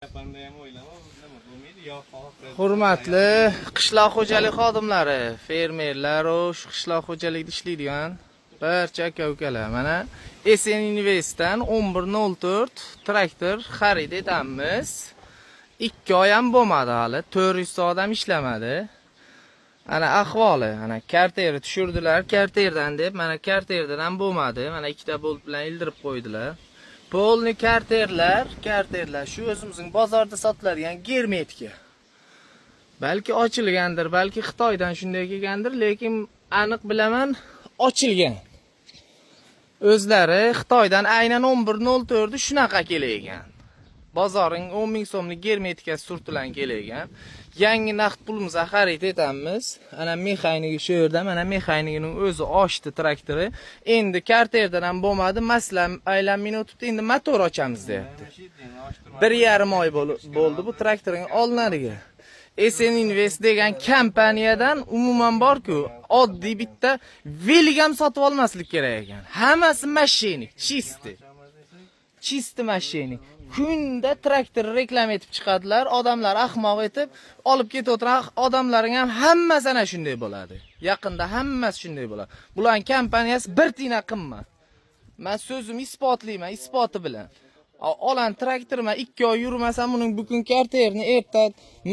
Yapanda ham o'ylama, nima bo'lmaydi, yo xoh. Hurmatli qishloq xo'jalik xodimlari, fermerlar va shu qishloq xo'jaligida ishlaydigan barcha aka-ukalar, mana SN Investdan 1104 traktor xarid etamiz. 2 oy ham bo'lmadi hali, 400 ta odam ishlamadi. Ana ahvoli, ana karteri tushirdilar, karterdan deb, mana karterdan ham bo'lmadi. Mana ikkita bolt bilan ildirib qo'ydilar. Полный karterlar, karterlar shu o'zimizning bozorda sotiladigan germetika. Balki ochilgandir, balki Xitoydan shunday kelgandir, lekin aniq bilaman, ochilgan. O'zlari Xitoydan aynan 1104 shunaqa kelgan. Bozoring 10 ming so'mlik germetikasi surtilan kelgan. Yangi naqd pulimizni xarid etamiz. Ana mexanigi shu yerda, mana mexanigining o'zi ochdi traktori. Endi karterdan ham bo'lmadi, masalan, aylanmay o'tibdi, endi motor ochamiz deyapti. 1,5 oy bo'ldi bu traktorning olinadiga. SN Invest degan kompaniyadan umuman bor-ku, oddiy bitta велик ham sotib olmaslik kerak ekan. Hammasi мошенник, чистый. Чистый мошенник. Kunda traktor reklama etib chiqadilar, odamlar ahmoq etib olib ketayotgan odamlarning ham hammasi ana shunday bo'ladi. Yaqinda hammasi shunday bo'ladi. Bularning kompaniyasi bir tiyna qimmat. Men so'zimni isbotlayman, isboti bilan. Olan traktor man 2 oy yurmasam, uning bugun karterini, erta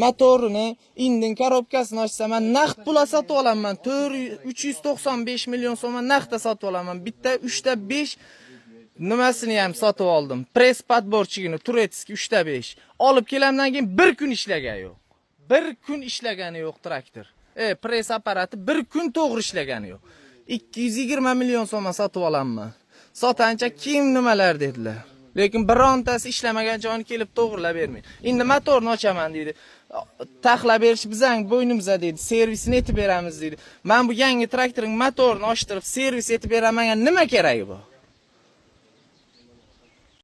motorini, indin korobkasini ochsam, man naqd pula sotib olaman. 4 395 million so'mga naqdda sotib olaman. Bitta 3 ta 5 nimasini ham sotib oldim. Пресс подборщик ini турецкий 3 ta 5. Olib kelamdan keyin bir kun ishlagani yo'q. Bir kun ishlagani yo'q traktor. Press apparati bir kun to'g'ri ishlagani yo'q. 220 million so'mga sotib olaman. Sotancha kim nimalar dedilar. Lekin birontasi ishlamagan joyini kelib to'g'rilab bermaydi. Endi motorni ochaman deydi. Taxlab berish bizning bo'ynimizda deydi. Servisini etib beramiz deydi. Men bu yangi traktorning motorini ochtirib servis etib beraman, nima keragi bor?